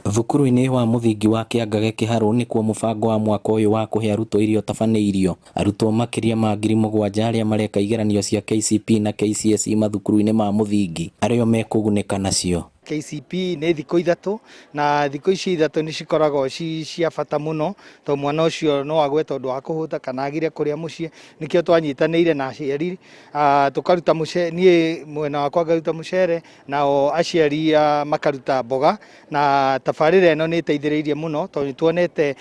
Thukuru-inĩ wa mũthingi wa Kĩangage Kĩharũ nĩkuo mũbango wa mwaka ũyũ wa kũhe arutwo irio ũtabanĩirio. Arutwo makĩria ma 7,000 arĩa mareka igeranio cia KCPE na KCSE mathukuru-inĩ ma mũthingi arĩo mekũgunĩka nacio. KCPE nĩ thikũ 3 na thikũ ici 3 nĩ cikoragwo ci cia bata mũno tondũ mwana ũcio no agwe tondũ wa kũhũta kana agire kũrĩa mũciĩ. Nĩkĩo twanyitanĩire na aciari tũkaruta mũcere, niĩ mwena wakwa ngaruta mũcere nao aciari makaruta mboga, na tabarĩra ĩno nĩ ĩteithĩrĩirie mũno tondũ nĩ tuonete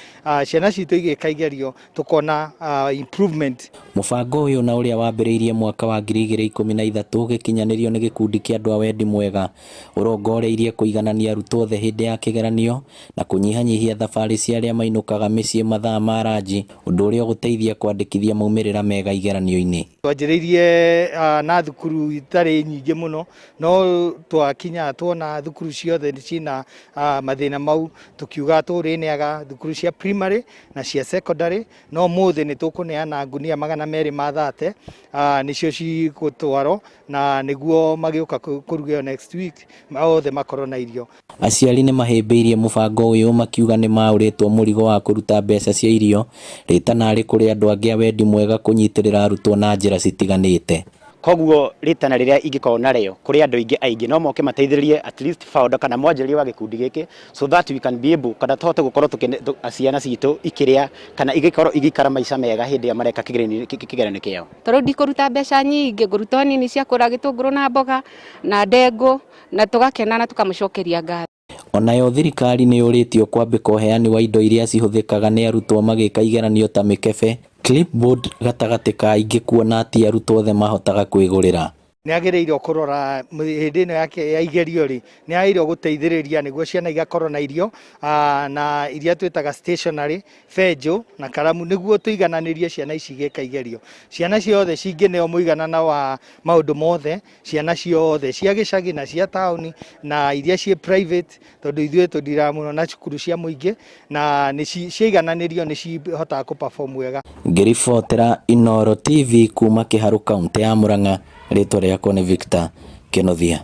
ciana citũ igĩka igerio tũkona improvement. Mũbango ũyũ na ũrĩa wambĩrĩirie mwaka wa 2013 ũgĩkinyanĩrio nĩ gĩkundi kĩa andũ a wendi mwega ũrongoreirie kũiganania arutwo othe hĩndĩ ya kĩgeranio na kũnyihanyihia thabarĩ cia arĩa mainũkaga mĩciĩ mathaa ma ranji ũndũ ũrĩa ũgũteithia kwandĩkithia maumĩrĩra mega igeranio-inĩ. Twanjĩrĩirie na thukuru itarĩ nyingĩ mũno, no twakinya tuona thukuru ciothe ciĩna mathĩna mau, tũkiuga tũrĩneaga thukuru cia primary na cia secondary, no ũmũthĩ nĩ tũkũneana ngunia 230, nĩcio cigũtwarwo na nĩguo magĩũka kũruga next week othe makorwo na irio. Aciari nĩ mahĩmbĩirie mũbango ũyũ makiuga nĩ maũrĩtwo mũrigo wa kũruta mbeca cia irio rĩtana rĩ kũrĩ andũ angĩ a wendi mwega kũnyitĩrĩra arutwo na njĩra citiganĩte. Koguo rĩtana rĩrĩa ingĩkorwo narĩo kũrĩ andũ aingĩ aingĩ no moke mateithĩrĩrie at least founder kana mwanjĩrĩria wa gĩkundi gĩkĩ, so that we can be able kana tũhote gũkorwo ciana citũ ikĩrĩa kana igĩkorwo igĩikara maica mega hĩndĩ ĩrĩa mareka kĩgeranio kĩao. Tondũ ndikũruta mbeca nyingĩ, ngũruta o nini cia kũgũra gĩtũngũrũ na mboga na ndengũ, na tũgakena na tũkamũcokeria ngatho. Onayo thirikari nĩ yũrĩtio kwambĩka ũheani wa indo iria cihũthĩkaga nĩ arutwo magĩka igeranio ta mĩkebe, clipboard gatagatĩ ka ingĩ kuona ti arutwo othe mahotaga kwĩgũrĩra. Nĩ agĩrĩirwo kũrora hĩndĩ ĩno yake ya igerio rĩ, nĩ agĩrĩirwo gũteithĩrĩria nĩguo ciana igakorwo na irio na iria twĩtaga stationery, benjũ na karamu, nĩguo tũigananĩrie ciana ici igĩka igerio. Ciana ciothe cingĩneo mũiganana wa maũndũ mothe, ciana ciothe cia gĩcagi na cia taũni na iria ciĩ private, tondũ ithuĩ tũndiraga mũno na cukuru cia mũingĩ, na nĩ ciaigananĩrio nĩ cihotaga kũ perform wega. Ngĩribotera Inooro TV kuma Kĩharũ kauntĩ ya Murang'a, rĩtwa rĩakwa nĩ Victor Kĩnuthia.